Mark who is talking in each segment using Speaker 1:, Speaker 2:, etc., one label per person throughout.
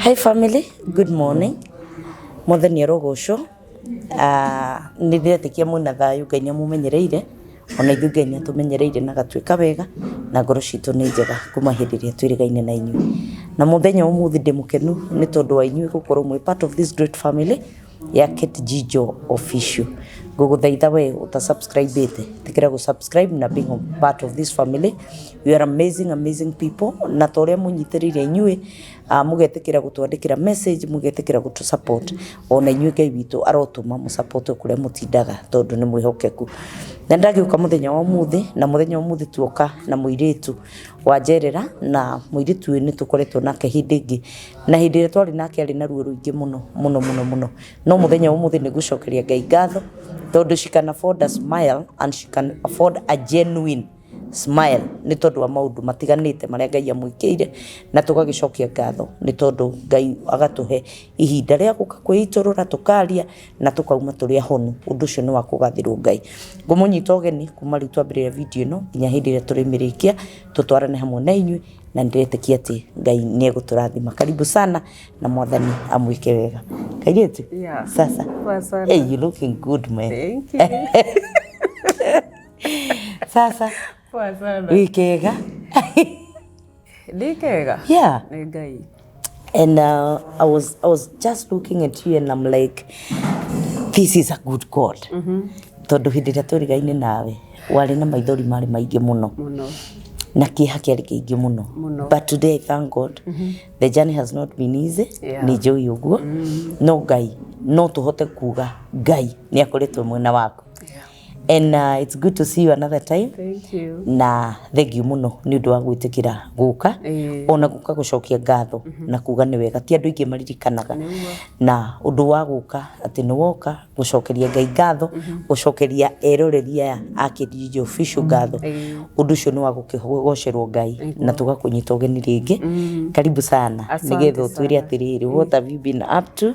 Speaker 1: Hi family, good morning. Mwathani arogocwo. Ah, nĩ ndĩretĩkia mwĩna thayũ, Ngai nĩ amũmenyereire, ona ithuĩ Ngai nĩ atũmenyereire na agatuĩka wega, na ngoro citũ nĩ njega kuma hĩndĩ ĩrĩa twĩrĩgaine na inyuĩ. Na mũthenya wa ũmũthĩ ndĩ mũkenu nĩ tondũ wa inyuĩ gũkorwo mwĩ part of this great family ya Kate Jijo Official. Ngũgũthaitha we ũta subscribe ĩte, ĩtĩkĩra gũ subscribe na being part of this family. You are amazing, amazing people. Na ta ũrĩa mũnyitĩrĩire inyuĩ, mũgetĩkĩra gũtwandĩkĩra message, mũgetĩkĩra gũtũ support, ona inyuĩ Ngai witũ arotũma mũ support kũrĩa mũtindaga tondũ nĩ mwĩhokeku. Na ndagĩũka mũthenya wa ũmũthĩ, na mũthenya wa ũmũthĩ tuoka na mũirĩtu wanjerera, na mũirĩtu ũyũ nĩ tũkoretwo nake hĩndĩ ĩngĩ, na hĩndĩ ĩrĩa twarĩ nake arĩ na ruo rũingĩ mũno mũno mũno mũno, no mũthenya wa ũmũthĩ nĩ ngũcokeria Ngai ngatho tondũ she can afford a smile and she can afford a genuine smile nĩ tondũ wa maũndũ matiganĩte marĩa Ngai amwĩkĩire, na tũgagĩcokia ngatho nĩ tondũ Ngai agatũhe ihinda rĩa gũka kwĩitũrũra, tũkaria na tũkauma tũrĩ ahonu. Ũndũ ũcio nĩ wa kũgathĩrwo Ngai. Ngũmũnyita ũgeni kuma rĩu twambĩrĩria video ĩno nginya hĩndĩ ĩrĩa tũrĩmĩrĩkia, tũtwarane hamwe na inyuĩ, na nĩndĩretĩkia atĩ Ngai nĩ egũtũrathima. Karibu sana na Mwathani amwĩke wega. Kairĩtu, sasa.
Speaker 2: Poa sana.
Speaker 1: Hey, you looking good, man.
Speaker 2: Thank you.
Speaker 1: Sasa.
Speaker 2: Poa sana.
Speaker 1: Wĩ kega?
Speaker 2: Ndĩ kega. Nĩ Ngai.
Speaker 1: And I was just looking at you and I'm like, this is a good God. Tondũ hĩndĩ ĩrĩa twĩrigaine nawe, warĩ na maithori marĩ maingĩ mũno.
Speaker 2: Mũno.
Speaker 1: Na kĩeha kĩarĩ kĩingĩ mũno.
Speaker 2: Mũno.
Speaker 1: But today I thank God. The journey has not been easy. Nĩ njũĩ ũguo. No Ngai, no tũhote kuga Ngai nĩ akoretwo mwena waku. And it's good to see you another time.
Speaker 2: Thank you.
Speaker 1: Na thank you mũno nĩ ũndũ wa gwĩtĩkĩra gũka, ona gũka gũcokia ngatho na kuga nĩ wega. Ti andũ aingĩ maririkanaga na ũndũ wa gũka atĩ nĩ woka gũcokeria Ngai ngatho, gũcokeria eroreri aya a Kate Jijo Official ngatho. Ũndũ ũcio nĩ wa gũkĩgocerwo Ngai na tũgakũnyita ũgeni rĩngĩ. Karibu sana.
Speaker 2: Asante
Speaker 1: nĩgetha ũtwĩre
Speaker 2: sana.
Speaker 1: Atĩrĩrĩ, what have you been up to?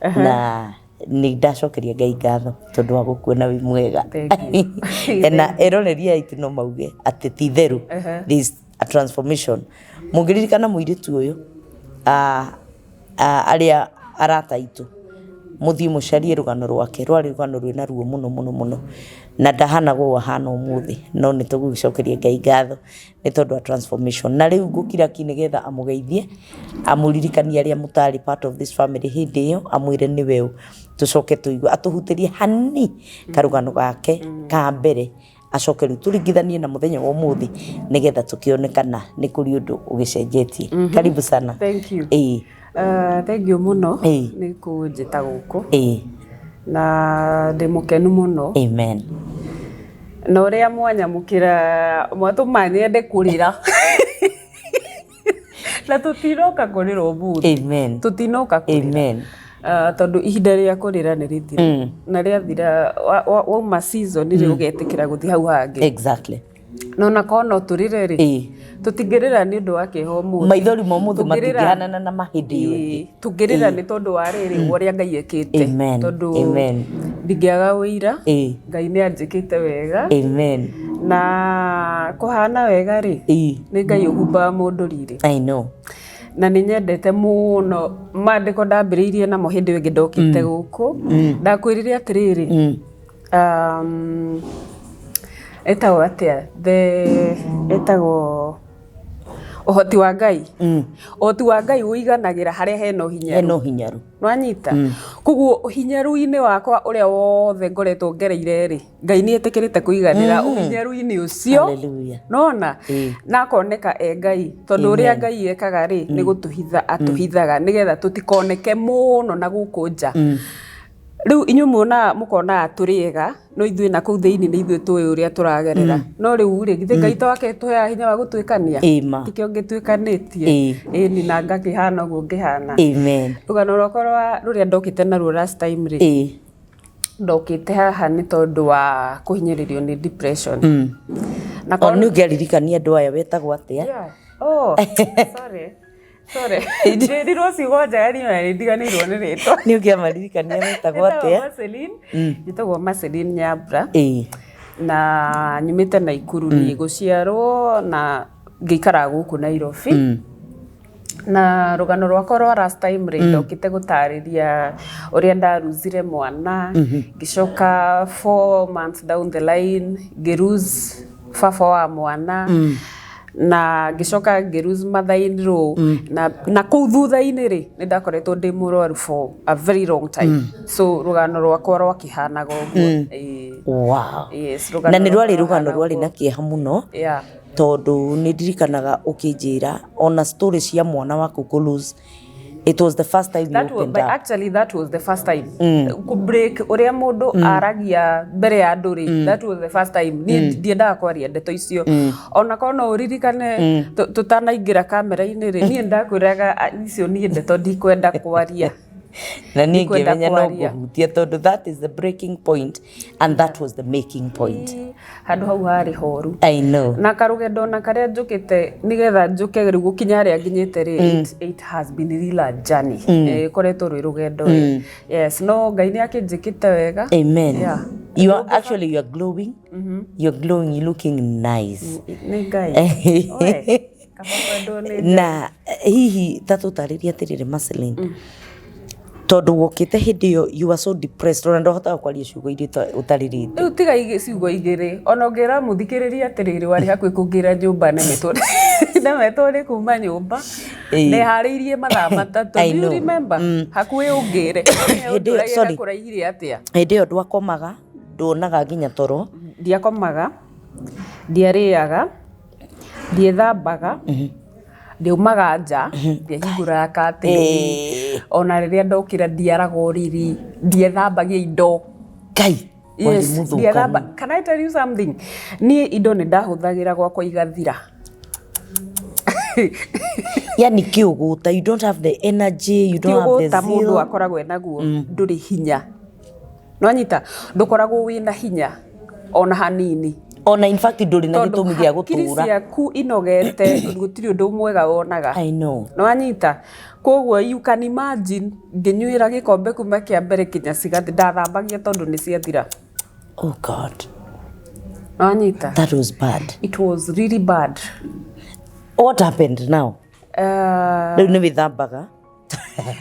Speaker 1: Na nĩ ndacokeria Ngai ngatho tondũ wa gũkuona wĩ mwega.
Speaker 2: Thank you.
Speaker 1: Na eroreri aya aitũ no mauge atĩ ti itherũ there is a transformation. Mũngĩririkana mũirĩtu ũyũ, arĩa arata aitũ, mũthiĩ mũcarie rũgano rwake, rwarĩ rũgano rwĩna ruo mũno mũno mũno, na ndahanaga ũũ ahana ũmũthĩ, no nĩ tũgũgĩcokeria Ngai ngatho nĩ tondũ wa transformation. Na rĩu ngũkira ki nĩgetha amũgeithie, amũririkanie arĩa mũtarĩ part of this family hĩndĩ ĩyo, amwĩre nĩwe ũ, tũcoke tũigue atũhutĩrie hani karũgano gake ka mbere, acoke rĩu tũringithanie na mũthenya wa ũmũthĩ nĩgetha tũkĩone kana nĩ kũrĩ ũndũ ũgĩcenjetie. Karibu sana.
Speaker 2: Thank you.
Speaker 1: Ĩĩ.
Speaker 2: Thank you mũno nĩ kũnjĩta gũkũ na ndĩ mũkenu mũno.
Speaker 1: Amen.
Speaker 2: Na ũrĩa mwanyamũkĩra mwatũma nyende kũrĩra, na tũtinoka kũrĩra ũmũthĩ.
Speaker 1: Amen.
Speaker 2: Tũtinoka kũrĩra.
Speaker 1: Amen.
Speaker 2: Tondũ ihinda rĩa kũrĩra nĩ rĩthiru, na rĩathira wauma season rĩ, ũgetĩkĩra gũthiĩ hau hangĩ. No na korwo no tũrĩre rĩ, tũtingĩrĩra nĩ ũndũ wa kĩeha ũmũthĩ.
Speaker 1: Maithori ma ũmũthĩ matingĩhanana na ma hĩndĩ ĩyo ĩngĩ.
Speaker 2: Ĩĩ, tũngĩrĩra nĩ tondũ wa rĩrĩ, wa ũrĩa Ngai ekĩte.
Speaker 1: Amen.
Speaker 2: Tondũ
Speaker 1: Amen.
Speaker 2: ndingĩaga ũira, Ngai nĩ anjĩkĩte wega.
Speaker 1: Amen.
Speaker 2: Na kũhana wega rĩ, nĩ Ngai ũhumbaga mũndũ riri.
Speaker 1: I know.
Speaker 2: Na nĩ nyendete mũno maandĩko ndambĩrĩirie namo hĩndĩ ĩyo ĩngĩ ndokĩte gũkũ. Ndakwĩrire atĩrĩrĩ, ĩtagwo atĩa, the ĩtagwo ũhoti wa Ngai. Ũhoti wa Ngai ũiganagĩra harĩa hena ũhinyaru.
Speaker 1: Hena ũhinyaru.
Speaker 2: Nĩwanyita? Koguo ũhinyaru-inĩ wakwa ũrĩa wothe ngoretwo ngereire rĩ, Ngai nĩ etĩkĩrĩte kũiganĩra ũhinyaru-inĩ ũcio.
Speaker 1: Hallelujah.
Speaker 2: Nona na akoneka e Ngai, tondũ ũrĩa
Speaker 1: Amen.
Speaker 2: Ngai ekaga rĩ, nĩ gũtũhitha atũhithaga nĩgetha tũtikoneke mũno na gũkũ nja. Rĩu inyuĩ muonaga, mũkonaga tũrĩ ega, no ithuĩ na kũu thĩinĩ nĩ ithuĩ tũĩ ũrĩa tũragerera. No rĩu rĩ, githĩ Ngai to wake tũheaga hinya wa gũtuĩkania?
Speaker 1: Ĩma.
Speaker 2: Tikĩo ngĩtuĩkanĩtie? Ĩni, na ngakĩhana ũguo ngĩhana.
Speaker 1: Amen.
Speaker 2: Rũgano rwakwa rwa rũrĩa ndokĩte naruo last time rĩ, ndokĩte haha nĩ tondũ wa kũhinyĩrĩrio nĩ depression. Na
Speaker 1: O nĩ ũngĩaririkania andũ aya wetagwo atĩa?
Speaker 2: Yeah. Oh, sorry. Sorry. Njĩrirwo ciugo njega niĩ na nĩndiganĩirwo nĩ rĩtwa.
Speaker 1: Nĩ ũngĩamaririkania wetagwo
Speaker 2: Njĩtagwo
Speaker 1: atĩa?
Speaker 2: Marceline. Njĩtagwo Marceline Nyambura. Na nyumĩte Naikuru niĩ gũciarwo na ngĩikara gũkũ Nairobi. Na rũgano rwakwa rwa last time rĩ, ndokĩte gũtarĩria ũrĩa ndaruzire mwana, ngĩcoka 4 months down the line ngĩ lose baba wa mwana, na ngĩcoka ngĩ lose mother in law, na kũu thutha-inĩ rĩ, nĩ ndakoretwo ndĩ mũrwaru for a very long time. So rũgano rwakwa rwakĩhanaga ũguo. Ĩĩ. Yes, rũgano
Speaker 1: Na nĩ rwarĩ
Speaker 2: rwakwa
Speaker 1: rũgano
Speaker 2: rwahanaga
Speaker 1: rwarĩ na
Speaker 2: ũguo.
Speaker 1: kĩeha mũno, tondũ nĩ ndirikanaga ũkĩnjĩra ona story cia mwana waku kũ lose. It was the first time you
Speaker 2: That was,
Speaker 1: opened
Speaker 2: but
Speaker 1: up.
Speaker 2: Actually that was the first time ku break ũrĩa mũndũ aragia mbere ya andũ rĩ, that was the first time. Niĩ ndiendaga kwaria ndeto icio. Ona korwo no ũririkane tũtanaingĩra kamera-inĩ rĩ, niĩ ndakwĩraga, "Ah, icio niĩ ndeto ndikwenda kwaria."
Speaker 1: Na niĩ
Speaker 2: Ndikwenda
Speaker 1: ngĩmenya no
Speaker 2: kwaria.
Speaker 1: ngũhutia, tondũ that is the breaking point and that was the making point.
Speaker 2: Handũ hau harĩ horu.
Speaker 1: I know.
Speaker 2: Na karũgendo na karĩa njũkĩte nĩgetha njũke rĩu gũkinya harĩa nginyĩte rĩ, it has been real a journey. Ĩkoretwo rwĩ rũgendo ĩ. Yes, no Ngai nĩ akĩnjĩkĩte wega.
Speaker 1: Amen. You are actually, you are glowing. You're glowing, you're looking nice.
Speaker 2: Nĩ Ngai. Oe, kaba kwendwo nĩ Ngai.
Speaker 1: Na hihi ta tũtarĩrie atĩrĩrĩ, Marceline, tondũ wokĩte hĩndĩ ĩyo you are so depressed, ona ndũhotaga kwaria ciugo iria ũtarĩrĩte.
Speaker 2: Rĩu tiga ciugo igĩrĩ, ona ũngĩra mũthikĩrĩria atĩrĩrĩ, warĩ hakuhĩ kũngĩra nyũmba, nemetwo nĩ kuma nyũmba neharĩirie mathaa 3.
Speaker 1: I
Speaker 2: Do you
Speaker 1: know.
Speaker 2: remember? Hakuhĩ ũngĩre.
Speaker 1: Hĩndĩ ĩyo, sorry.
Speaker 2: Kũraihire atĩa?
Speaker 1: Hĩndĩ ĩyo ndwakomaga, nduonaga nginya toro.
Speaker 2: Ndiakomaga, ndiarĩaga, ndiethambaga, ndiaumaga nja, ndiahingũraga katĩni. Ona rĩrĩa ndokĩra ndiaraga ũrĩrĩ, ndiethambagia indo.
Speaker 1: Ngai, warĩ
Speaker 2: Yes,
Speaker 1: mũthũkanu.
Speaker 2: ndiethamba. Can I tell you something? Niĩ indo nĩ ndahũthagĩra gwakwa igathira.
Speaker 1: Yani kĩũgũta, you don't have the energy, you don't have the
Speaker 2: Kĩũgũta mũndũ
Speaker 1: zeal.
Speaker 2: akoragwo enaguo, ndũrĩ hinya. Nwanyita, ndũkoragwo wĩna hinya ona hanini.
Speaker 1: Ona in fact ndũrĩ na
Speaker 2: Tondũ
Speaker 1: gĩtũmi gĩa
Speaker 2: hakiri
Speaker 1: gũtũra.
Speaker 2: ciaku inogete, gũtirĩ ũndũ mwega wonaga.
Speaker 1: I know.
Speaker 2: Nwanyita, koguo you can imagine ngĩnyuĩra gĩkombe kuma kĩa mbere kinya cigathi, ndathambagia tondũ nĩ ciathira.
Speaker 1: Oh God.
Speaker 2: Nwanyita.
Speaker 1: That was bad.
Speaker 2: It was really bad.
Speaker 1: What happened now? Rĩu nĩ wĩthambaga?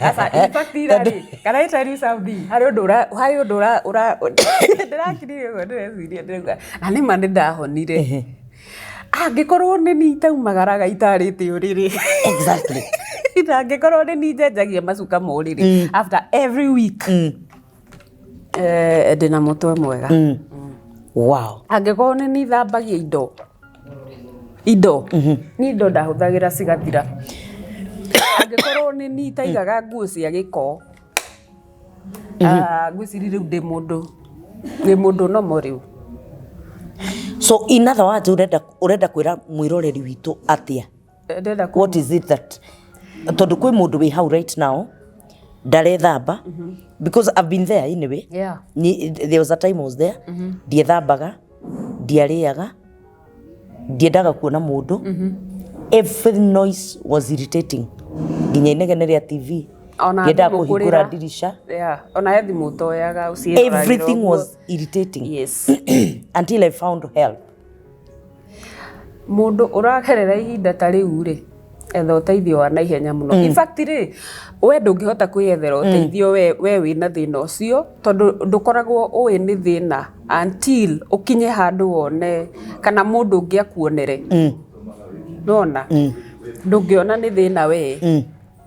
Speaker 2: Asa, in fact, ira rĩ, can I tell you something? Harĩ ũndũ ũra ndĩrakirire ũguo, ndĩreciria, ndĩrauga na nĩ ma nĩ ndahonire. Angĩkorwo nĩ niĩ itaumagaraga itarĩte ũrĩrĩ, na angĩkorwo nĩ niĩ njenjagia macuka ma ũrĩrĩ after every week, ndĩna mũtwe mwega. Angĩkorwo nĩ niĩ thambagia indo, niĩ indo ndahũthagĩra cigathira, angĩkorwo nĩ niĩ itaigaga nguo cia gĩko, ah, ngwĩciria rĩu ndĩ mũndũ nomo rĩu.
Speaker 1: So in other words, ũrenda kwĩra mwĩroreri witũ atĩa?
Speaker 2: Ndĩrenda
Speaker 1: What is it that, tondũ kwĩ mũndũ wĩ hau right now ndarethamba, because I've been there anyway. There was a time I was there, ndiethambaga, ndiarĩaga, ndiendaga kuona mũndũ. Every noise was irritating, nginya inegene rĩa TV.
Speaker 2: Ona
Speaker 1: Ndiendaga
Speaker 2: thimũ
Speaker 1: kũhingũra
Speaker 2: kũrĩra.
Speaker 1: ndirisha.
Speaker 2: Yeah, ona he thimũ ũtoyaga ũciĩroragĩra
Speaker 1: Everything
Speaker 2: ũguo.
Speaker 1: was irritating until I found help.
Speaker 2: Mũndũ ũragerera ihinda ta rĩu rĩ, etha ũteithio wa naihenya mũno. In fact rĩ, we ndũngĩhota kwĩyethera ũteithio we wĩna thĩna ũcio, tondũ ndũkoragwo ũĩ nĩ thĩna until ũkinye handũ wone kana mũndũ ũngĩ akuonere. Nona ndũngĩona nĩ thĩna, we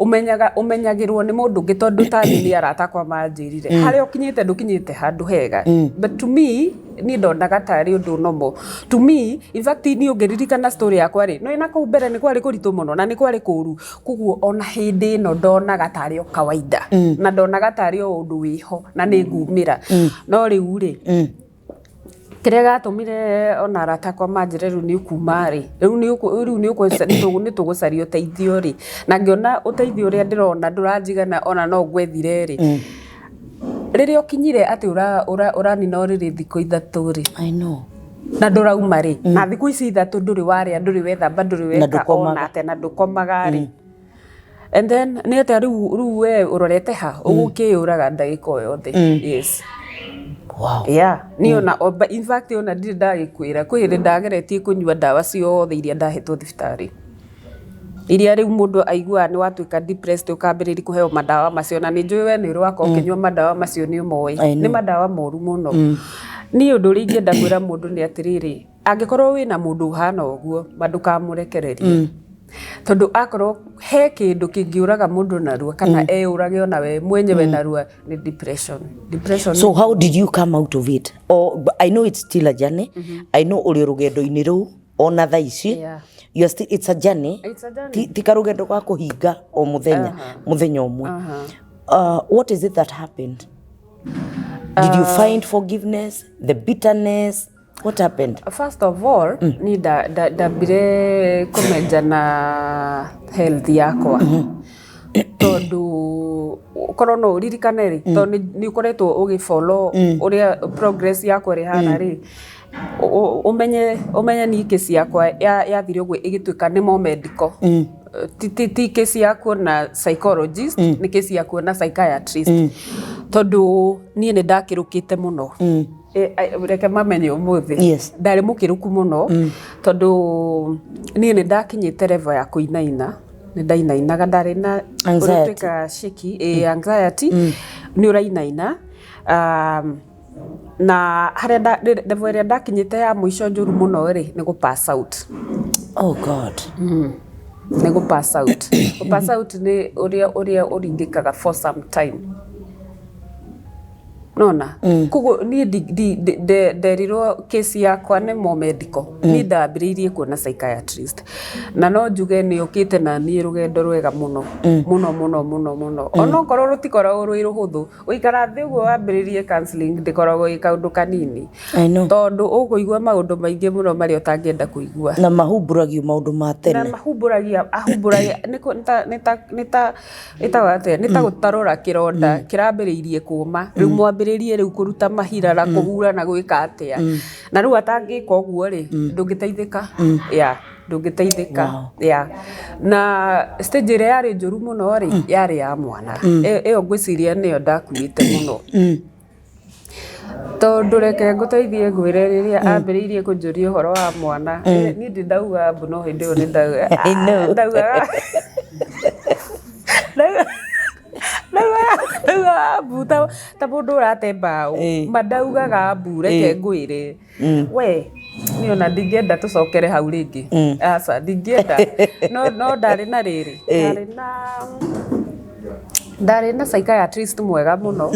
Speaker 2: ũmenyaga, ũmenyagĩrwo nĩ mũndũ ũngĩ, tondũ ta niĩ nĩ arata akwa manjĩrire harĩa ũkinyĩte ndũkinyĩte handũ hega. But to me, niĩ ndonaga tarĩ ũndũ normal to me. In fact, niĩ ũngĩririkana story yakwa rĩ, no na kũu mbere nĩ kwarĩ kũritũ mũno na nĩ kwarĩ kũru, koguo ona hĩndĩ ĩno ndonaga tarĩ o kawaida na ndonaga tarĩ o ũndũ wĩho na nĩ ngumĩra. No rĩu rĩ, kĩrĩa gatũmire ona arata akwa manjĩre rĩu nĩ ũkuma rĩ, rĩu nĩ tũgũcaria ũteithio rĩ, na ngĩona ũteithio ũrĩa ndĩrona ndũranjigana, ona no ngwethire rĩ, rĩrĩa ũkinyire atĩ ũranina ũrĩrĩ thikũ 3 rĩ,
Speaker 1: I know.
Speaker 2: Na ndũrauma rĩ, na thikũ ici 3 ndũrĩ warĩa, ndũrĩ wethamba, ndũrĩ
Speaker 1: Na
Speaker 2: weka
Speaker 1: ndũkomaga.
Speaker 2: Ona atĩa, na ndũkomaga rĩ, and then nĩ atĩa rĩu we ũrorete ha ũgũkĩyũraga ndagĩka o yothe? Yes. Yeah, niĩ ona in fact ona ndirĩ ndagĩkwĩra, kwĩ hĩndĩ ndageretie kũnyua ndawa ciothe iria ndahetwo thibitarĩ. Iria rĩu mũndũ aiguaga nĩ watuĩka depressed, ũkambĩrĩria kũheo mandawa macio, na nĩ njũĩ we nĩ ũrĩ wakorwo ũkĩnyua mandawa macio, nĩ ũmoĩ.
Speaker 1: I know.
Speaker 2: Nĩ mandawa moru mũno. Niĩ ũndũ ũrĩa ingĩenda kwĩra mũndũ nĩ atĩrĩrĩ, angĩkorwo wĩna mũndũ ũhana ũguo, ma ndũkamũrekererie, tondũ akorwo he kĩndũ kĩngĩũraga mũndũ narua kana eũrage ona we mwenyewe narua, nĩ depression. Depression.
Speaker 1: So how did you come out of it? Or, but I know it's still a journey. I know ũrĩ rũgendo-inĩ rũu ona thaa ici. You are still, it's a journey.
Speaker 2: It's a journey.
Speaker 1: Ti karũgendo ga kũhinga o mũthenya mũthenya ũmwe. What is it that happened? Did you find forgiveness, the bitterness? What happened?
Speaker 2: First of all, ni ndambire kũmenja na health yakwa, tondũ korwo no ũririkane rĩ, tondũ nĩ ũkoretwo ũgĩfollow ũrĩa progress yakwa ĩrĩ rĩ, ũmenye ni kesi yakwa yathire ũguo ĩgĩtuĩka nĩ mo medical, ti kesi ya kuona psychologist, nĩ kesi ya kuona psychiatrist, tondũ niĩ nĩ ndakĩrũkĩte mũno. Reke mamenye ũmũthĩ ndarĩ mũkĩrũku mũno, tondũ niĩ nĩ ndakinyĩte level ya kũinaina, nĩ ndainainaga, ndarĩ na
Speaker 1: Anxiety.
Speaker 2: ũrĩa shaky, anxiety, nĩ ũrainaina, na harĩa level ĩrĩa ndakinyĩte ya mũico njũru mũno rĩ, nĩ gũ pass out.
Speaker 1: Oh God.
Speaker 2: Nĩ gũ pass out. Gũ pass out nĩ ũrĩa ũringĩkaga for some time, nona koguo niĩ nderirwo kesi yakwa nĩ mo medical. Niĩ ndambĩrĩirie kuona psychiatrist, na no njuge nĩ ũkĩte na niĩ rũgendo rwega mũno mũno mũno mũno mũno, onokorwo rũtikoragwo rwĩ rũhũthũ. Gũikara thĩ ũguo wambĩrĩrie counseling ndĩkoragwo ĩ kaũndũ kanini,
Speaker 1: I know.
Speaker 2: Tondũ ũkũigua maũndũ maingĩ mũno marĩa ũtangĩenda kũigua.
Speaker 1: Na mahumbũragio maũndũ ma
Speaker 2: Na
Speaker 1: tene.
Speaker 2: Mahumbũragia, ahumbũragia nĩ ta ĩtagwo atĩa, nĩ ta gũtarũra kĩronda kĩrambĩrĩirie kũma, rĩu mwambĩrĩrie rĩu kũruta mahira na kũhura na gwĩka atĩa, na rĩu atangĩka ũguo rĩ, ndũngĩteithĩka ya ndũngĩteithĩka ya. Na stage ĩrĩa yarĩ njũru mũno rĩ, yarĩ ya mwana. Ĩyo ngwĩciria nĩyo ndakuĩte mũno, tondũ reke ngũteithie ngwĩre, rĩrĩa ambĩrĩirie kũnjũria ũhoro wa mwana, niĩ ndĩ ndauga mbu, no hĩndĩ ĩyo nĩ ndauga.
Speaker 1: I know.
Speaker 2: Ndaugaga mbu ta mũndũ ũrate mbaũ. Ma ndaugaga mbu. Reke ngwĩre we, niĩ ona ndingĩenda tũcokere hau rĩngĩ, aca, ndingĩenda. No ndarĩ na rĩrĩ, ndarĩ na psychiatrist mwega mũno,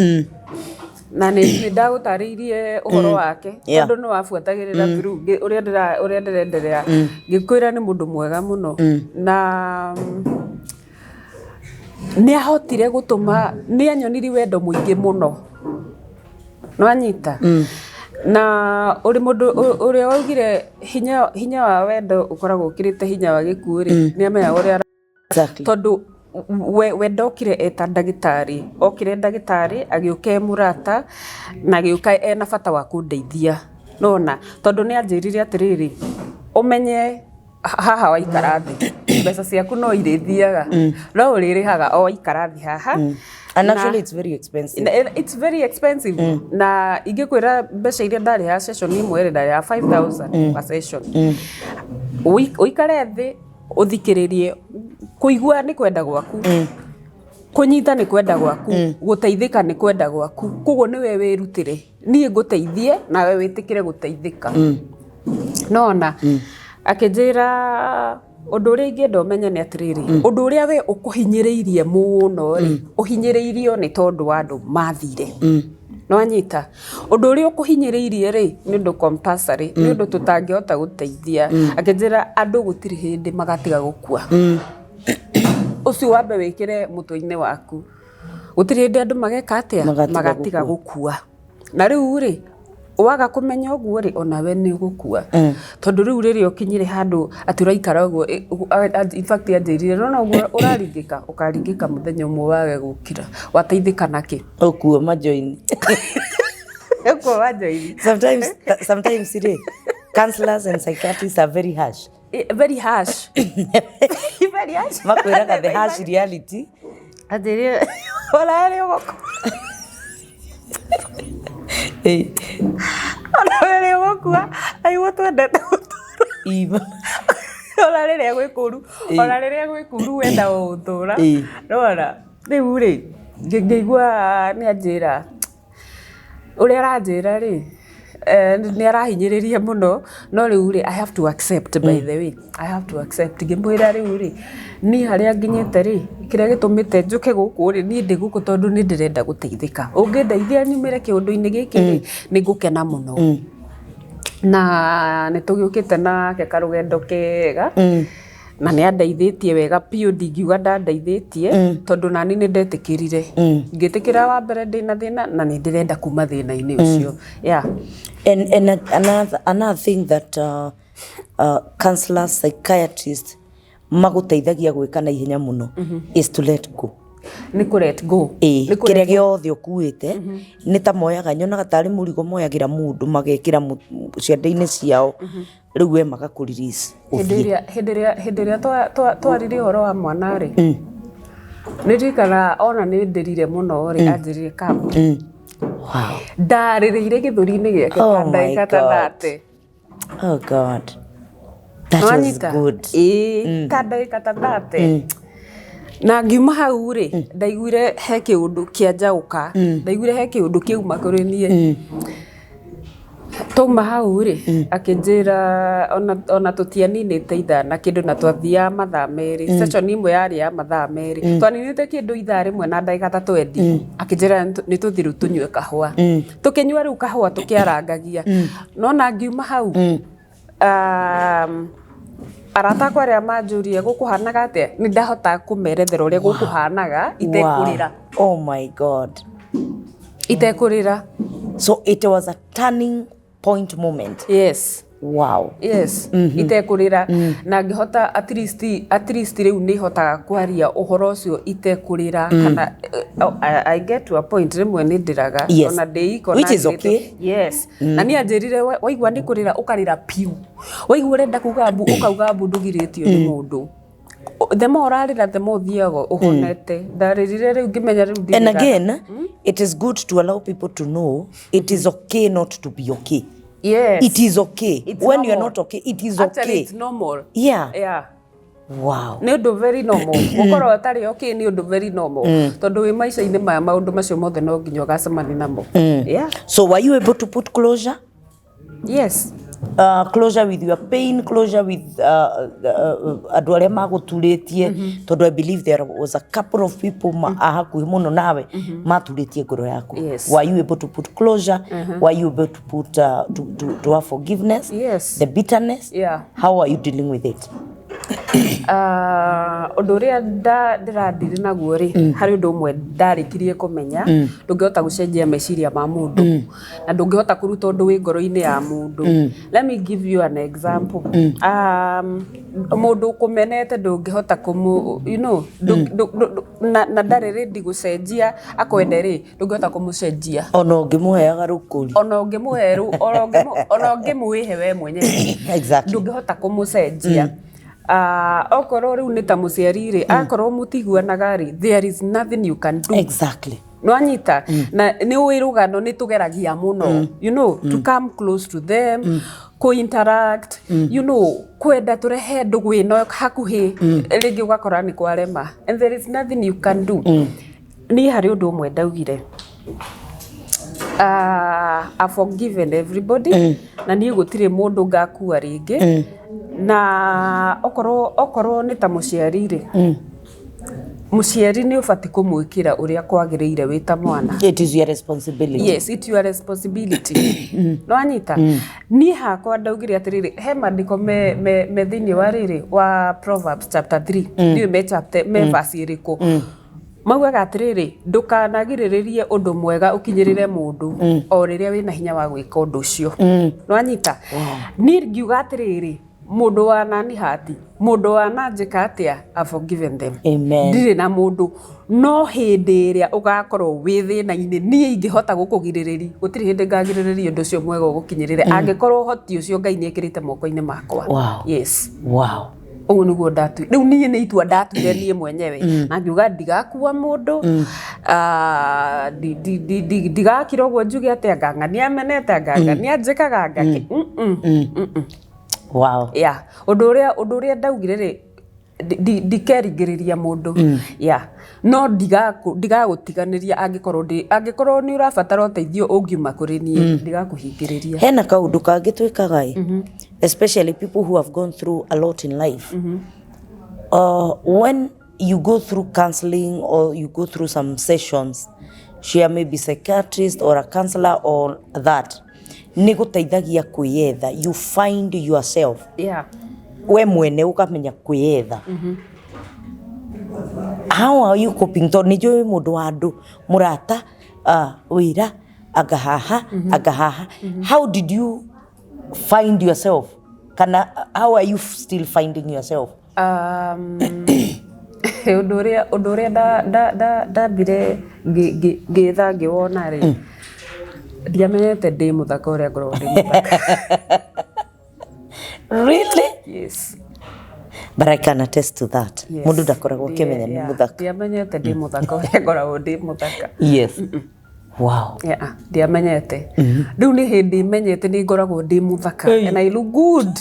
Speaker 2: na nĩ ndagũtarĩirie ũhoro wake, tondũ nĩ wabuatagĩrĩra through ũrĩa ndĩrenderea, ngĩkwĩra nĩ mũndũ mwega mũno, na nĩ ahotire gũtũma nĩ anyonirie wendo mũingĩ mũno, nwanyita na ũrĩ mũndũ ũrĩa waugire hinya wa wendo ũkoragwo ũkĩrĩte hinya wa gĩkuũ rĩ, nĩ amenyaga ũrĩa tondũ we ndokire eta ndagĩtarĩ, okire ndagĩtarĩ agĩũka e mũrata, na agĩũka ena bata wa kũndeithia, nona tondũ nĩ anjĩrire atĩrĩrĩ, ũmenye haha waikara thĩ, mbeca ciaku no irĩthiaga, no ũrĩrĩhaga o waikara thĩ haha.
Speaker 1: And actually
Speaker 2: Na-
Speaker 1: it's very expensive.
Speaker 2: It's very expensive, na ingĩkwĩra mbeca iria ndarĩha session ĩmwe rĩ, ndarĩha 5000 per session. Ũikare thĩ ũthikĩrĩrie, kũigua nĩ kwenda gwaku, kũnyita nĩ kwenda gwaku, gũteithĩka nĩ kwenda gwaku, koguo nĩwe wĩrutĩre, niĩ ngũteithie nawe wĩtĩkĩre gũteithĩka. Nona akĩnjĩra ũndũ ũrĩa ingĩenda ũmenye nĩ atĩrĩrĩ, ũndũ ũrĩa we ũkũhinyĩrĩirie mũno rĩ, ũhinyĩrĩirio nĩ tondũ wa andũ mathire, nĩwanyita? Ũndũ ũrĩa ũkũhinyĩrĩirie rĩ, nĩ ũndũ compulsory, nĩ ũndũ tũtangĩhota gũteithia. Akĩnjĩra andũ gũtirĩ hĩndĩ magatiga gũkua, ũcio wambe wĩkĩre mũtwe-inĩ waku, gũtirĩ hĩndĩ andũ mageka atĩa?
Speaker 1: Magatiga.
Speaker 2: Magatiga gũkua. Na rĩu rĩ, waga kũmenya ũguo rĩ, onawe nĩ ũgũkua, tondũ rĩu rĩrĩa ũkinyire handũ atĩ ũraikara ũguo, in fact anjĩrire, nona ũguo ũraringĩka, ũkaringĩka mũthenya ũmwe wage gũkira, wateithĩka nakĩ?
Speaker 1: Ũkua majoini.
Speaker 2: Ũkua wajoini.
Speaker 1: Sometimes rĩ, counselors and psychiatrists are very harsh.
Speaker 2: Very harsh, very harsh.
Speaker 1: Makwĩraga the harsh reality.
Speaker 2: Anjĩrire onawe nĩ ũgũkua. Onawe nĩ ũgũkua, aigua twendete gũtũra.
Speaker 1: Ima.
Speaker 2: Ona rĩrĩa gwĩ kũru, ona rĩrĩa gwĩ kũru wenda gũgũtũra. Nĩwona rĩu rĩ, ngĩigua nĩ anjĩra ũrĩa aranjĩra rĩ, nĩ arahinyĩrĩria mũno, no rĩu rĩ, I have to accept. By the way, I have to accept. Ngĩmwĩra rĩu rĩ, niĩ harĩa nginyĩte rĩ, kĩrĩa gĩtũmĩte njũke gũkũ rĩ, niĩ ndĩ gũkũ tondũ nĩ ndĩrenda gũteithĩka. Ũngĩndeithia nyumĩre kĩũndũ-inĩ gĩkĩ rĩ, nĩ ngũkena mũno. Na nĩ tũgĩũkĩte nake karũgendo kega, na nĩ andeithĩtie wega biũ. Ndingiuga ndandeithĩtie, tondũ nani nĩ ndetĩkĩrire, ngĩtĩkĩra wa mbere ndĩna thĩna na nĩ ndĩrenda kuma thĩna-inĩ ũcio, yeah.
Speaker 1: And another thing that counselors, psychiatrists magũteithagia gwĩka na ihenya mũno is to let go.
Speaker 2: Nĩ kũ let go.
Speaker 1: Ĩĩ.
Speaker 2: Nĩ kũ
Speaker 1: Kĩrĩa
Speaker 2: let go.
Speaker 1: Gĩothe ũkuĩte nĩ ta moyaga, nyonaga tarĩ mũrigo moyagĩra mũndũ magekĩra ciande-inĩ ciao, rĩu we magakũ release
Speaker 2: Hĩndĩ
Speaker 1: ũthiĩ.
Speaker 2: ĩrĩa hĩndĩ ĩrĩa twaririe ũhoro wa mwana rĩ, nĩ ndirikana ona nĩ ndĩrire mũno rĩ, anjĩrire come. Ndarĩrĩire gĩthũri-inĩ gĩake
Speaker 1: Oh
Speaker 2: ta
Speaker 1: my
Speaker 2: ndagĩka ta
Speaker 1: God.
Speaker 2: 30.
Speaker 1: Oh God, that was
Speaker 2: Nwanyita?
Speaker 1: good.
Speaker 2: Ĩĩ, ta ndagĩka ta 30, na ngiuma hau rĩ, ndaiguire he kĩũndũ kĩanjaũka, ndaiguire he kĩũndũ kĩauma kũrĩ niĩ. Twauma hau rĩ, akĩnjĩra ona tũtianinĩte ithaa na kĩndũ, na twathiaga mathaa 2, session imwe yarĩ ya mathaa 2, twaninĩte kĩndũ ithaa rĩmwe na ndagĩka ta 20. Akĩnjĩra nĩ tũthiĩ rĩu tũnyue kahũa. Tũkĩnyua rĩu kahũa tũkĩarangagia, nona ngiuma hau, arata akwa arĩa manjũrie gũkũhanaga atĩa, nĩ ndahota kũmerethera ũrĩa gũkũhanaga itekũrĩra.
Speaker 1: Wow. Oh my God.
Speaker 2: Itekũrĩra.
Speaker 1: So it was a turning point moment.
Speaker 2: Yes. Yes, itekũrĩra, na ngĩhota at least rĩu nĩ hotaga kwaria ũhoro ũcio itekũrĩra, kana I get to a point rĩmwe nĩ ndĩraga. Ona ndĩ iko.
Speaker 1: Which is okay.
Speaker 2: Yes, na niĩ anjĩrire, "Waigua nĩ kũrĩra, ũkarĩra piũ. Waigua ũrenda kuga mbu, ũkauga mbu. Ndũgirĩtio nĩ mũndũ. The more ũrarĩra, the more ũthiaga ũhonete." Ndarĩrire rĩu ngĩmenya rĩu
Speaker 1: And
Speaker 2: ndirĩraga.
Speaker 1: again, it is good to allow people to know it is okay not to be okay. It is okay.
Speaker 2: It's
Speaker 1: When you are
Speaker 2: normal.
Speaker 1: not okay, it is
Speaker 2: Actually,
Speaker 1: okay.
Speaker 2: it's normal. Nĩ ũndũ very normal gũkorwo ũtarĩ okay, nĩ ũndũ very normal, tondũ wĩ maica-inĩ maya maũndũ macio mothe no nginya ũgacemania namo, yeah.
Speaker 1: So were you able to put closure?
Speaker 2: Yes.
Speaker 1: Closure with your pain, closure with andũ arĩa magũturĩtie, tondũ I believe there was a couple of people a hakuhĩ mũno nawe maturĩtie ngoro yaku. Were you able to put closure? Were you able to put to have forgiveness?
Speaker 2: Yes.
Speaker 1: The bitterness?
Speaker 2: Yeah.
Speaker 1: How are you dealing with it?
Speaker 2: Ũndũ ũrĩa ndĩrandiri naguo rĩ, harĩ ũndũ ũmwe ndarĩkirie kũmenya: ndũngĩhota gũcenjia meciria ma mũndũ, na ndũngĩhota kũruta ũndũ wĩ ngoro-inĩ ya mũndũ. Let me give you an example. Mũndũ ũkũmenete ndũngĩhota kũmũ you know na ndarĩ ready gũcenjia akwende rĩ, ndũngĩhota kũmũcenjia.
Speaker 1: Ona ũngĩmũheaga rũkũri.
Speaker 2: Ona ũngĩmũhe ona ũngĩmwĩhe we mwenyewe, ndũngĩhota kũmũcenjia. Okorwo rĩu nĩ ta mũciari rĩ, akorwo mũtiguanaga rĩ, there is nothing you can do. Nwanyita? Na nĩ ũĩ rũgano nĩ tũgeragia mũno to come close to them, kũ interact, kwenda tũrehe ndũgũ ĩno hakuhĩ rĩngĩ, ũgakora nĩ kwarema, and there is nothing you can do. Niĩ harĩ ũndũ ũmwe ndaugire, I've forgiven everybody, na niĩ gũtirĩ mũndũ ngakua rĩngĩ. Na okorwo nĩ ta mũciari rĩ, mũciari nĩ ũbatiĩ kũmwĩkĩra ũrĩa kwagĩrĩire wĩ ta mwana.
Speaker 1: It is your responsibility.
Speaker 2: Yes, it's your responsibility. No anyita, niĩ hakwa ndaugire atĩrĩrĩ, he maandĩko me thĩinĩ wa rĩrĩ wa Proverbs chapter 3, ndiũĩ me chapter me verse ĩrĩkũ, maugaga atĩrĩrĩ, ndũkanagirĩrĩrie ũndũ mwega ũkinyĩrĩre mũndũ o rĩrĩa wĩna hinya wa gwĩka ũndũ ũcio. Nĩwanyita? Niĩ ngiuga atĩrĩrĩ, mũndũ wa nani hati, mũndũ wa nanjĩka atĩa, I've forgiven them.
Speaker 1: Amen.
Speaker 2: Ndirĩ na mũndũ, no hĩndĩ ĩrĩa ũgakorwo wĩ thĩna-inĩ, niĩ ingĩhota gũkũgirĩrĩria, gũtirĩ hĩndĩ ngagirĩrĩria ũndũ ũcio mwega ũgũkinyĩrĩre, angĩkorwo ũhoti ũcio Ngai nĩ ekĩrĩte moko-inĩ makwa. Yes. Ũguo nĩguo ndatuire. Rĩu niĩ nĩ itua ndatuire niĩ mwenyewe, na ngiuga ndigakua mũndũ. Ah, ndigakira ũguo njuge atĩ anganga nĩ amenete, anganga nĩ anjĩkaga, angake. Yeah, ũndũ ũrĩa ndaugire rĩ, ndikeringĩrĩria mũndũ, yeah, no ndigagũtiganĩria angĩkorwo nĩ ũrabatara ũteithio ũngiuma kũrĩ niĩ, ndigakũhingĩrĩria.
Speaker 1: Hena kaũndũ kangĩ twĩkaga ĩ, especially people who have gone through a lot in life. When you go through counseling or you go through some sessions, share maybe psychiatrist or a counselor or that, nĩ gũteithagia kwĩyetha. You find yourself. We mwene ũkamenya kwĩyetha. How are you coping? Tondũ nĩ njũĩ mũndũ wa andũ, mũrata, wĩra, anga haha, anga haha. How did you find yourself, kana how are you still finding yourself?
Speaker 2: Ũndũ ũrĩa ndambire ngĩtha ngĩwona rĩ, ndiamenyete ndĩ mũthaka ũrĩa ngoragwo ndĩ mũthaka.
Speaker 1: Really?
Speaker 2: Yes.
Speaker 1: But I can attest to that.
Speaker 2: Yes.
Speaker 1: Mũndũ ndakoragwo akĩmenya nĩ mũthaka.
Speaker 2: Ndiamenyete ndĩ mũthaka ũrĩa ngoragwo ndĩ mũthaka.
Speaker 1: Yes, wow.
Speaker 2: Yeah, ndiamenyete. Rĩu nĩ hĩndĩ menyete nĩ ngoragwo ndĩ mũthaka and I look good.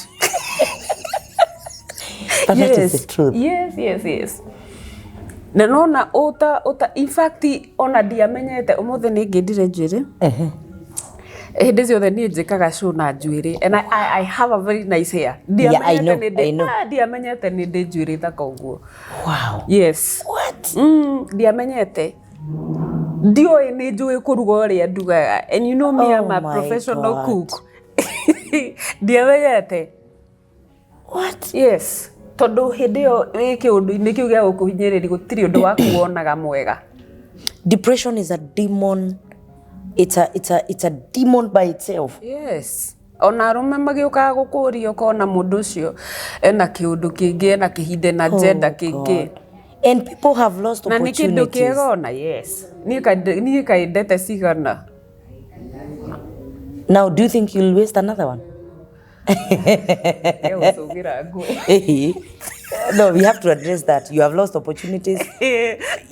Speaker 1: But that is the truth.
Speaker 2: Yes, na nona ũta in fact ona ndiamenyete. Ũmũthĩ nĩ ngĩndire njuĩrĩ. Hĩndĩ ciothe niĩ njĩkaga show na njuĩrĩ and I have a very nice hair.
Speaker 1: Yeah, I know,
Speaker 2: Ndiamenyete nĩ ndĩ-
Speaker 1: I know.
Speaker 2: Ah, ndiamenyete nĩ ndĩ njuĩrĩ thaka ũguo. Yes.
Speaker 1: What?
Speaker 2: Ndiamenyete, ndioĩ nĩ njũĩ kũruga ũrĩa ndugaga, and you know me,
Speaker 1: Oh
Speaker 2: I'm a
Speaker 1: my
Speaker 2: professional
Speaker 1: God.
Speaker 2: cook. Ndiamenyete.
Speaker 1: What?
Speaker 2: Yes, tondũ hĩndĩ ĩyo wĩ kĩũndũ-inĩ kĩu gĩa gũkũhinyĩrĩria, gũtirĩ ũndũ waku wonaga mwega.
Speaker 1: Depression is a demon. It's a demon by itself.
Speaker 2: Yes, ona arũme magĩũkaga gũkũria, ũkona mũndũ ũcio ena kĩũndũ kĩngĩ, ena kĩhinde na agenda kĩngĩ.
Speaker 1: God. And people have lost
Speaker 2: Na nĩ kĩndũ
Speaker 1: opportunities.
Speaker 2: kĩega ona. Yes, niĩ kaĩ ndete cigana.
Speaker 1: Now, do you think you'll waste another one?
Speaker 2: Gũcũgĩra ngũĩ.
Speaker 1: No, we have to address that. You have lost opportunities.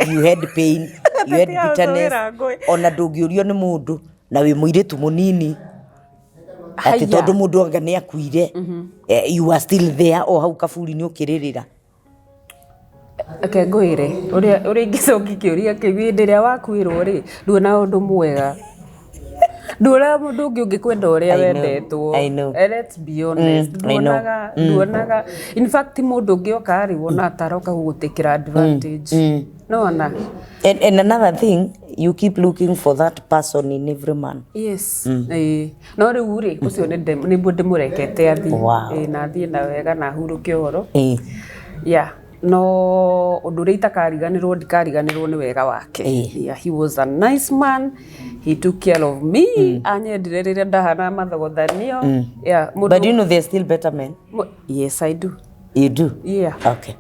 Speaker 1: You had pain. You had bitterness.
Speaker 2: Tũtiga ngũĩ.
Speaker 1: Ona ndũngĩũrio nĩ mũndũ na wĩ mũirĩtu mũnini atĩ
Speaker 2: Haya.
Speaker 1: tondũ mũndũ anga nĩ akuire, you are still there o hau kaburi-inĩ ũkĩrĩrĩra.
Speaker 2: Reke ngwĩre ũrĩa ingĩcokia kĩũria kĩu. Hĩndĩ ĩrĩa wakuĩrwo rĩ, nduona ũndũ mwega, nduona mũndũ ũngĩ ũngĩkwenda ũrĩa
Speaker 1: I know,
Speaker 2: wendetwo.
Speaker 1: I know.
Speaker 2: Let's be honest.
Speaker 1: I know.
Speaker 2: Nduonaga, in fact mũndũ ũngĩ oka rĩ, wona taroka gũgũtĩkĩra advantage nona.
Speaker 1: And another thing, you keep looking for that person in every man.
Speaker 2: Yes, ĩĩ, no rĩu rĩ, ũcio nĩguo ndĩmũrekete athiĩ. Ĩĩ, na athiĩ na wega na ahurũke ũhoro. Yeah, no ũndũ ũrĩa itakariganĩrwo, ndikariganĩrwo nĩ wega wake. Yeah, he was a nice man. He took care of me. Anyendire rĩrĩa ndahana mathogothanio. Yeah, mũndũ
Speaker 1: But you know there's still better men.
Speaker 2: Yes, I do.
Speaker 1: You do?
Speaker 2: Yeah.
Speaker 1: Okay.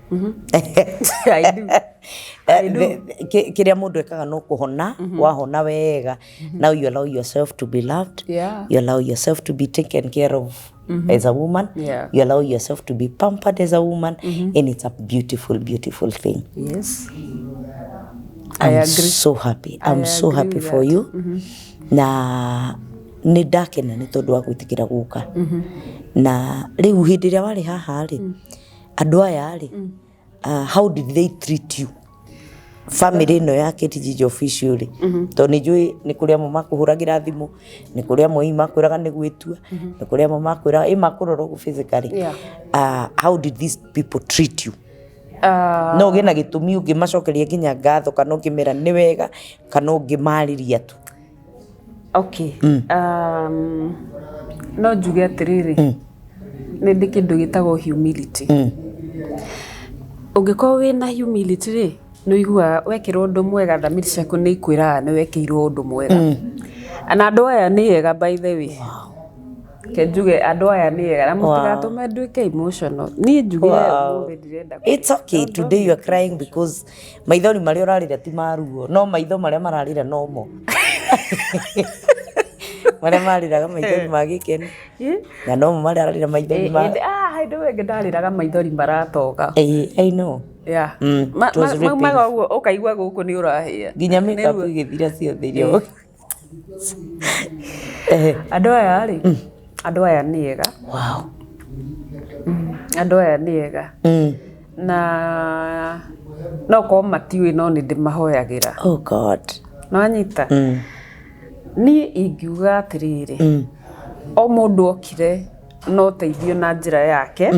Speaker 2: I do. I do.
Speaker 1: Kĩrĩa mũndũ ekaga no kũhona. Wahona wega, now you allow yourself to be loved. You allow yourself to be taken care of as a woman. You allow yourself to be pampered as a woman, and it's a beautiful, beautiful thing.
Speaker 2: Yes, I
Speaker 1: I'm
Speaker 2: agree.
Speaker 1: so happy. I'm
Speaker 2: I
Speaker 1: so
Speaker 2: agree
Speaker 1: happy
Speaker 2: with
Speaker 1: for
Speaker 2: that.
Speaker 1: you, na nĩ ndakena nĩ tondũ wa gwĩtĩkĩra gũka. Na rĩu hĩndĩ ĩrĩa warĩ haha rĩ, andũ aya rĩ, how did they treat you, family ĩno ya Kate Official rĩ? Tondũ nĩ njũĩ nĩ kũrĩ amwe makũhũragĩra thimũ, nĩ kũrĩ amwe hihi makwĩraga nĩ gwĩtua, nĩ kũrĩ amwe makwĩraga ĩ makũrora ũguo physically. How did these people treat you? No ũgĩe na gĩtũmi ũngĩmacokeria nginya ngatho, kana ũngĩmera nĩ wega, kana ũngĩmarĩria tu.
Speaker 2: Okay, no njuge atĩrĩrĩ, nĩ ndĩ kĩndũ gĩtagwo humility. Ũngĩkorwo wĩna humility rĩ, nĩ ũiguaga wekĩrwo ũndũ mwega, thamiri ciaku nĩ ikwĩraga nĩ wekĩirwo ũndũ mwega. Na andũ aya nĩ ega, by the way. Ke njuge andũ aya nĩ ega, na mũtigatũme nduĩke emotional. Niĩ njugire ũmũthĩ ndirenda.
Speaker 1: It's okay. Today you are crying because maithori marĩa ũrarĩra ti maruo, no maitho marĩa mararĩra nomo marĩa marĩraga maithori ma gĩkeno, na nomo marĩa ararĩra maithori ma
Speaker 2: Ah, hĩndĩ ĩyo ĩngĩ ndarĩraga maithori maratoga.
Speaker 1: I know. It was really
Speaker 2: Maumaga ũguo ũkaigua gũkũ nĩ ũrahĩa.
Speaker 1: Nginya makeup ĩgĩthira ciothe iria.
Speaker 2: Andũ aya rĩ, andũ aya nĩ ega. Andũ aya nĩ ega na no korwo matiũĩ no nĩ ndĩmahoyagĩra.
Speaker 1: Oh God.
Speaker 2: Nĩwanyita? Niĩ ingiuga atĩrĩrĩ, o mũndũ okire na ũteithio na njĩra yake.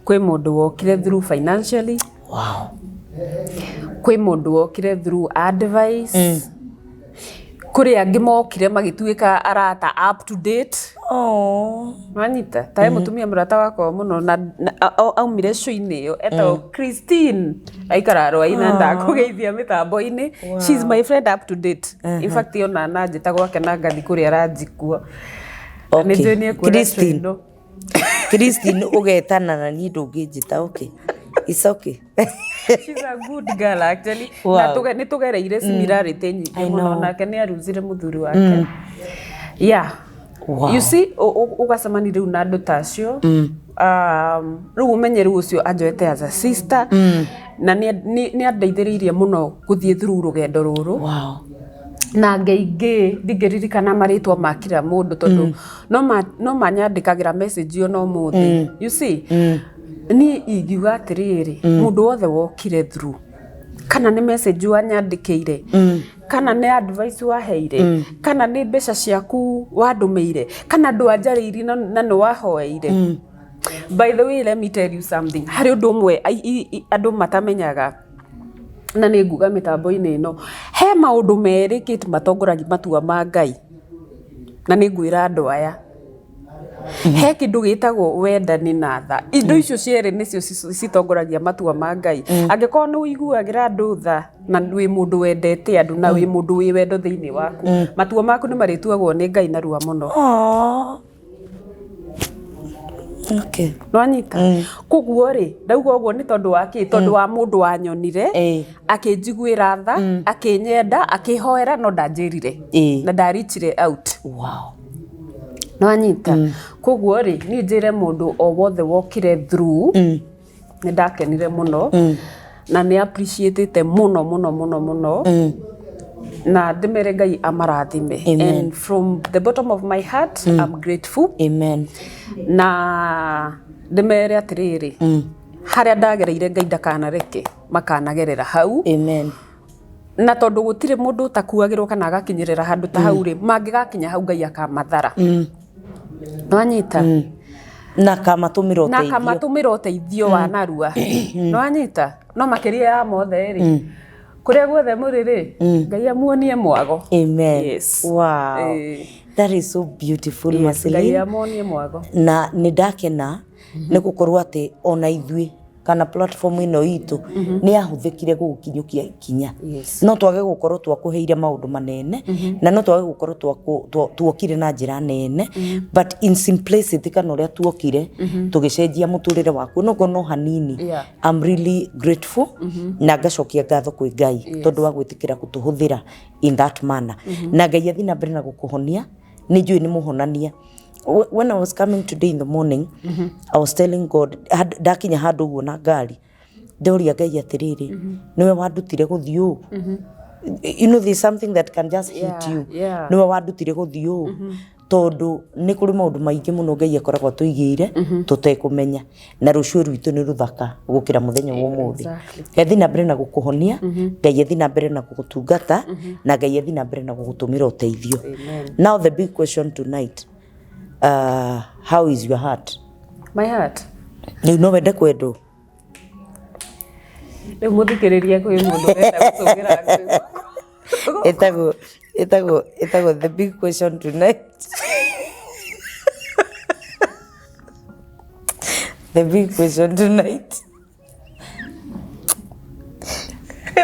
Speaker 2: Kwĩ mũndũ wokire through financially, kwĩ mũndũ wokire through advice, kũrĩ angĩ mokire magĩtuĩka arata up to date.
Speaker 1: Oh.
Speaker 2: Wanyita? Ta he mũtumia mũrata wakwa mũno na aumire show-inĩ ĩyo etagwo Christine, aikara Rwai na ndakũgeithia mĩtambo-inĩ. She's my friend up to date. In fact, ona nanjĩta gwake na ngathi kũrĩa aranjikua.
Speaker 1: Okay.
Speaker 2: Nĩ njũĩ nĩ ekuona show
Speaker 1: Christine.
Speaker 2: ĩno.
Speaker 1: Christine, ũgetana na niĩ ndũngĩnjĩta. Okay. It's okay.
Speaker 2: She's a good girl actually.
Speaker 1: Wow.
Speaker 2: Na nĩ tũgereire similarity nyingĩ
Speaker 1: I
Speaker 2: mũno
Speaker 1: know.
Speaker 2: nake nĩ aruzire mũthuri wake. Yeah.
Speaker 1: Wow.
Speaker 2: You see, ũgacemania rĩu na andũ ta acio, rĩu ũmenye rĩu ũcio anjoete as a sister, na nĩ andeithĩrĩirie mũno gũthiĩ through rũgendo rũrũ. Na angĩ aingĩ ndingĩririkana marĩtwa ma kila mũndũ tondũ no manyandĩkagĩra message ona ũmũthĩ. You see, niĩ ingiuga atĩrĩrĩ, mũndũ wothe wokire through, kana nĩ message wanyandĩkĩire, kana nĩ advice waheire, kana nĩ mbeca ciaku wandũmĩire, kana ndwanjarĩirie na nĩ wahoeire. By the way, let me tell you something. Harĩ ũndũ ũmwe andũ matamenyaga na nĩ nguga mĩtambo-inĩ ĩno, he maũndũ merĩ Kate matongoragia matua ma Ngai, na nĩ ngwĩra andũ aya, he kĩndũ gĩtagwo wendani na tha. Indo icio cierĩ nĩcio citongoragia matua ma Ngai. Angĩkorwo nĩ ũiguagĩra andũ tha na wĩ mũndũ wendete andũ na wĩ mũndũ wĩ wendo thĩinĩ waku, matua maku nĩ marĩtuagwo nĩ Ngai narua mũno.
Speaker 1: Oh. Okay.
Speaker 2: Nwanyita? Koguo rĩ, ndauga ũguo nĩ tondũ wa kĩ? Tondũ wa mũndũ wanyonire, akĩnjiguĩra tha, akĩnyenda, akĩhoera, no ndanjĩrire na ndarichire out. Nwanyita? Koguo rĩ, niĩ njĩre mũndũ o wothe wokire through, nĩ ndakenire mũno na nĩ appreciatĩte mũno mũno mũno mũno, na ndĩmere Ngai amarathime.
Speaker 1: Amen.
Speaker 2: And from the bottom of my heart, I'm grateful.
Speaker 1: Amen.
Speaker 2: Na ndĩmere atĩrĩrĩ, harĩa ndagereire Ngai ndakanareke makanagerera hau.
Speaker 1: Amen.
Speaker 2: Na tondũ gũtirĩ mũndũ ũtakuagĩrwo kana agakinyĩrĩra handũ ta hau rĩ, mangĩgakinya hau Ngai akamathara. Nwanyita?
Speaker 1: Na akamatũmĩra
Speaker 2: Na
Speaker 1: ũteithio.
Speaker 2: akamatũmĩra ũteithio wa narua. Nwanyita? No makĩria ya mothe rĩ, kũrĩa guothe mũrĩ rĩ, Ngai amuonie mwago.
Speaker 1: Amen.
Speaker 2: Yes.
Speaker 1: Wow. That is so beautiful,
Speaker 2: Yes, Ngai
Speaker 1: Marceline.
Speaker 2: amuonie mwago.
Speaker 1: Na nĩ ndakena nĩ gũkorwo atĩ ona ithuĩ kana platform ĩno itũ nĩ yahũthĩkire gũgũkinyũkia ikinya.
Speaker 2: Yes.
Speaker 1: No twage gũkorwo twakũheire maũndũ manene, na no twage gũkorwo tuokire na njĩra nene, but in simplicity kana ũrĩa tuokire tũgĩcenjia mũtũrĩre waku no no hanini. I'm really grateful na ngacokia ngatho kwĩ Ngai tondũ wa gwĩtĩkĩra gũtũhũthĩra in that manner. Na Ngai athiĩ na mbere na gũkũhonia, nĩ njũĩ nĩ mũhonania. When I was coming today in the morning, I was telling God, ndakinya handũ ũguo na ngari, ndoria Ngai atĩrĩrĩ, nĩwe wandutire gũthiĩ ũũ. You know, there's something that can just hit you. Nĩwe wandutire gũthiĩ ũũ. Tondũ nĩ kũrĩ maũndũ maingĩ mũno Ngai akoragwo atũigĩire tũtekũmenya, na rũciũ rwitũ nĩ rũthaka gũkĩra mũthenya wa ũmũthĩ. Ngai athiĩ na mbere na gũkũhonia, Ngai athiĩ na mbere na gũgũtungata, na Ngai athiĩ na mbere na gũgũtũmĩra ũteithio.
Speaker 2: Amen.
Speaker 1: Now the big question tonight, how is your heart?
Speaker 2: My heart.
Speaker 1: Rĩu no wende kwendwo?
Speaker 2: Rĩu mũthikĩrĩria kwĩ mũndũ ũrenda gũcũngĩra ngũĩ.
Speaker 1: Ĩtagwo the big question tonight. The big question tonight.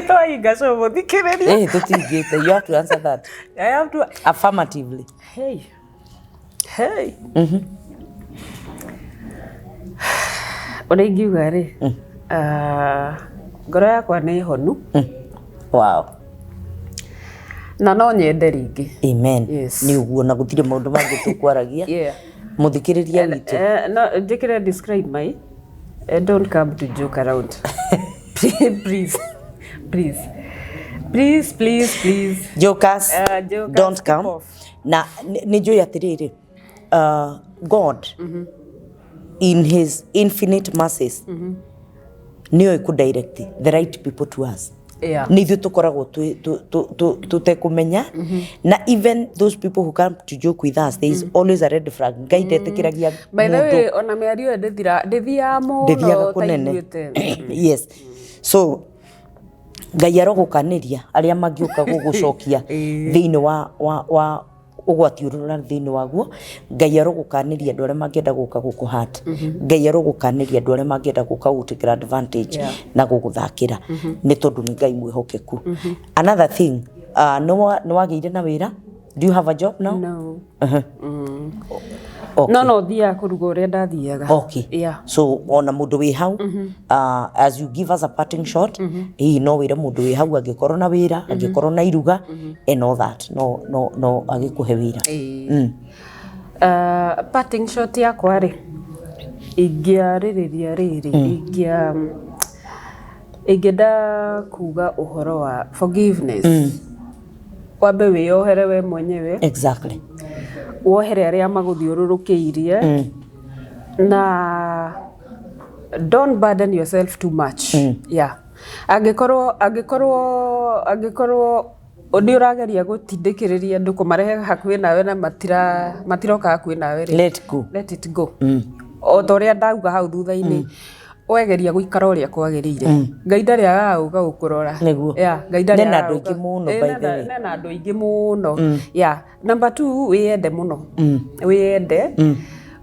Speaker 2: Twahinga show mũthikĩrĩria.
Speaker 1: Tũtingĩte. You have to answer that.
Speaker 2: I have to
Speaker 1: Affirmatively.
Speaker 2: Hey. Hey. Ũrĩa ingiuga rĩ, ngoro yakwa nĩ honu.
Speaker 1: Wow.
Speaker 2: Na no nyende rĩngĩ.
Speaker 1: Amen.
Speaker 2: Yes.
Speaker 1: Nĩ ũguo, na gũtirĩ maũndũ mangĩ tũkwaragia. Mũthikĩrĩria witũ.
Speaker 2: No, njĩkĩre describe my, don't come to joke around. Please, please. Please, please, please.
Speaker 1: Jokers,
Speaker 2: Jokers,
Speaker 1: don't
Speaker 2: keep
Speaker 1: come.
Speaker 2: off.
Speaker 1: Na nĩ njũĩ atĩrĩrĩ, God In his infinite mercies nĩoĩ kũ direct the right people to us. Nĩ ithuĩ tũkoragwo tũtekũmenya, na even those people who come to joke with us, there is always a red flag. Ngai ndetĩkĩragia
Speaker 2: By the
Speaker 1: mũndũ
Speaker 2: way, ona mĩario ĩyo ndĩthiaga mũno
Speaker 1: ndĩthiaga
Speaker 2: ta
Speaker 1: kũnene.
Speaker 2: ithuĩte.
Speaker 1: Yes, so Ngai arogũkanĩria arĩa mangĩũka gũgũcokia thĩinĩ wa ũgwati ũrĩa ũrarĩ thĩinĩ waguo. Ngai arogũkanĩria andũ arĩa mangĩenda gũka gũkũ hurt. Ngai arogũkanĩria andũ arĩa mangĩenda gũka gũtĩkĩra advantage na gũgũthakĩra, nĩ tondũ nĩ Ngai mwĩhokeku. Another thing, nĩ wagĩire na wĩra? Do you have a job now?
Speaker 2: No.
Speaker 1: Okay.
Speaker 2: No thiaga kũruga ũrĩa ndathiaga.
Speaker 1: So ona mũndũ wĩ hau, as you give us a parting shot, hihi no wĩre mũndũ wĩ hau, angĩkorwo na wĩra, angĩkorwo na iruga and all that, no agĩkũhe wĩra?
Speaker 2: Ĩĩ. Parting shot yakwa rĩ, ingĩarĩrĩria rĩrĩ, ingĩenda kuga ũhoro wa forgiveness. Wambe wĩyohere we mwenyewe, wohere arĩa magũthiũrũrũkĩirie, na don't burden yourself too much. Yeah, angĩkorwo nĩ ũrageria gũtindĩkĩrĩria andũ kũmarehe hakuhĩ nawe na matiroka hakuhĩ nawe rĩ,
Speaker 1: Let go.
Speaker 2: Let it go. O ta ũrĩa ndauga hau thutha-inĩ, wegeria gũikara ũrĩa kwagĩrĩire, Ngai ndarĩ agaga gũka gũkũrora. Yeah, Ngai ndarĩ
Speaker 1: Nena
Speaker 2: agaga
Speaker 1: andũ aingĩ
Speaker 2: gũka-
Speaker 1: mũno,
Speaker 2: Ĩ,
Speaker 1: by the way.
Speaker 2: Nena andũ aingĩ mũno. Yeah, number two, wĩyende mũno, wĩyende.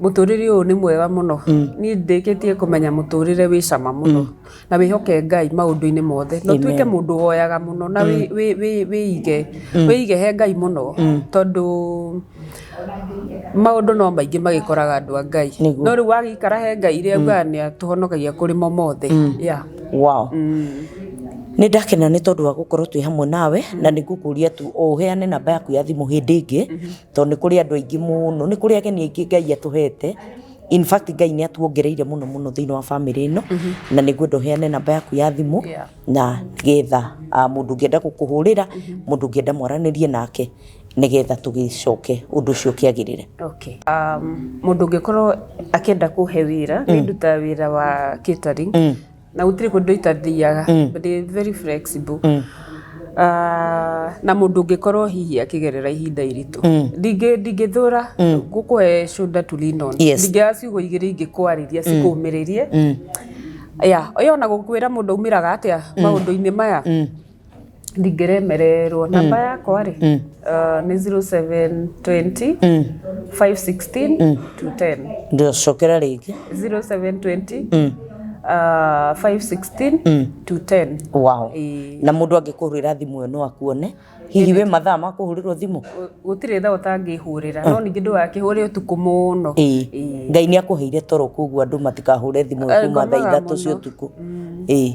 Speaker 2: Mũtũrĩre ũyũ nĩ mwega mũno. Niĩ ndĩkĩtie kũmenya mũtũrĩre wĩ cama mũno, na wĩhoke Ngai maũndũ-inĩ mothe, na ũtuĩke mũndũ ũhoyaga mũno, na wĩige he Ngai mũno, tondũ maũndũ no maingĩ magĩkoraga andũ a Ngai. No rĩu wagĩikara he Ngai rĩ, augaga nĩ atũhonokagia kũrĩ mo mothe. Yeah.
Speaker 1: Wow, nĩ ndakena nĩ tondũ wa gũkorwo twĩ hamwe nawe, na nĩ ngũkũria tu o ũheane namba yaku ya thimũ hĩndĩ ĩngĩ, tondũ nĩ kũrĩ andũ aingĩ mũno, nĩ kũrĩ ageni aingĩ Ngai atũhete. In fact, Ngai nĩ atuongereire mũno mũno thĩinĩ wa family ĩno, na nĩ ngwenda ũheane namba yaku ya thimũ na getha mũndũ ũngĩenda gũkũhũrĩra, mũndũ ũngĩenda mwaranĩrie nake, nĩgetha tũgĩcoke ũndũ ũcio ũkĩagĩrĩre.
Speaker 2: Okay. Mũndũ ũngĩkorwo akĩenda kũhe wĩra, nĩ ndutaga wĩra wa catering na gũtirĩ kũndũ itathiaga, but ndĩ very flexible. Na mũndũ ũngĩkorwo hihi akĩgerera ihinda iritũ, ndingĩthũra gũkũhe shoulder to lean on. Ndingĩaga ciugo igĩrĩ ingĩkwarĩria cikũmĩrĩrie. Yeah, ũyũ ona gũkwĩra mũndũ aumĩraga atĩa maũndũ-inĩ maya, ndingĩremererwo. Namba yakwa rĩ, nĩ 0720 516 210.
Speaker 1: Ndĩcokera rĩngĩ.
Speaker 2: 0720 516 210. Ĩĩ.
Speaker 1: Na mũndũ angĩkũhũrĩra thimũ ĩyo no akuone hihi wĩ mathaa ma kũhũrĩrwo thimũ?
Speaker 2: Gũtirĩ thaa ũtangĩhũrĩra, no ningĩ ndũgakĩhũre ũtukũ mũno.
Speaker 1: Ĩĩ, Ngai nĩ akũheire toro, koguo andũ matikahũre thimũ kuma thaa
Speaker 2: Ngomaga
Speaker 1: 3 cia
Speaker 2: mũno.
Speaker 1: ũtukũ. Ĩĩ,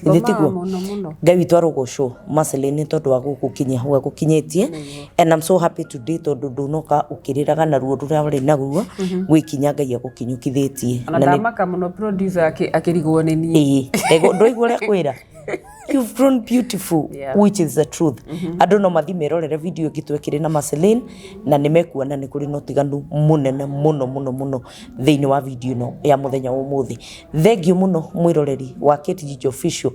Speaker 1: githĩ
Speaker 2: Ngomaga
Speaker 1: tiguo?
Speaker 2: mũno mũno.
Speaker 1: Ngai witũ arogocwo, Marceline, nĩ tondũ wa gũgũkinyia hau agũkinyĩtie, and I'm so happy today tondũ ndũnoka ũkĩrĩraga na ruo rũrĩa warĩ naruo gwĩkinya Ngai agũkinyũkithĩtie.
Speaker 2: Ona
Speaker 1: Na nĩ
Speaker 2: ndamaka mũno producer akĩrigwo nĩ niĩ.
Speaker 1: Ĩĩ, ndwaigua ũrĩa kwĩra you've grown beautiful, which is the truth. Andũ no mathiĩ merorere video ĩngĩ twekire na Marceline, na nĩ mekuona nĩ kũrĩ na ũtiganu mũnene mũno mũno mũno thĩinĩ wa video ĩno ya mũthenya wa ũmũthĩ. Thengiũ mũno, mwĩroreri wa Kate Gigi Official,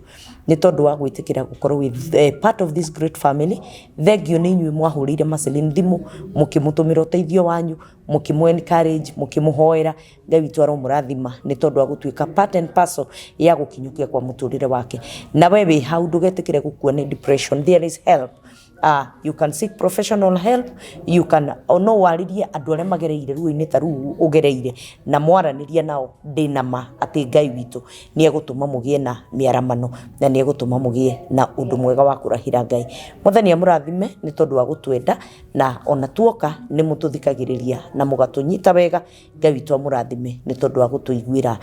Speaker 1: nĩ tondũ wa gwĩtĩkĩra gũkorwo with part of this great family. Thengiũ nĩ inyuĩ mwahũrĩire Marceline thimũ, mũkĩmũtũmĩra ũteithio wanyu, mũkĩmũ encourage, mũkĩmũhoera. Ngai witũ aromũrathima nĩ tondũ wa gũtuĩka part and parcel ya gũkinyũkia kwa mũtũrĩre wake. Na we wĩ hau, ndũgetĩkĩre gũkua nĩ depression. There is help. You can seek professional help. You can o no warĩrie andũ arĩa magereire ruo-inĩ ta rũu ũgereire, na mwaranĩria nao, ndĩna ma atĩ Ngai witũ nĩ egũtũma mũgĩe na mĩaramano na nĩ egũtũma mũgĩe na ũndũ mwega wa kũrahĩra Ngai. Mwathani amũrathime nĩ tondũ wa gũtwenda, na ona tuoka nĩ mũtũthikagĩrĩria na mũgatũnyita wega. Ngai witũ amũrathime nĩ tondũ wa gũtũiguĩra,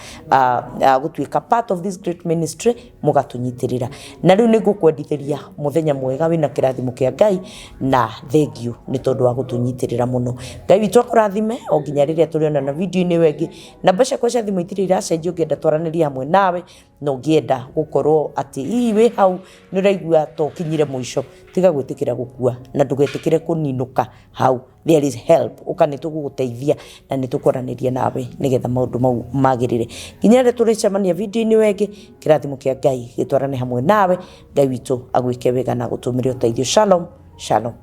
Speaker 1: gũtuĩka part of this great ministry, mũgatũnyitĩrĩra. Na rĩu nĩ ngũkwendithĩria mũthenya mwega wĩna kĩrathimo kĩa Ngai, na thengiũ nĩ tondũ wa gũtũnyitĩrĩra mũno. Ngai witũ akũrathime o nginya rĩrĩa tũrĩonana video-inĩ ĩyo ĩngĩ. Namba ciakwa cia thimũ itirĩ iracenjia, ũngĩenda twaranĩrie hamwe nawe. Na ũngĩenda gũkorwo atĩ hihi wĩ hau nĩ ũraigua ta ũkinyire mũico, tiga gwĩtĩkĩra gũkua na ndũgetĩkĩre kũninũka hau. There is help, ũka nĩ tũgũgũteithia na nĩ tũkwaranĩria nawe nĩgetha maũndũ mau magĩrĩre. Nginya rĩrĩa tũrĩcemania video-inĩ ĩyo ĩngĩ, kĩrathimo kĩa Ngai gĩtwarane hamwe nawe. Ngai witũ agwĩke wega na agũtũmĩre ũteithio. Shalom, shalom.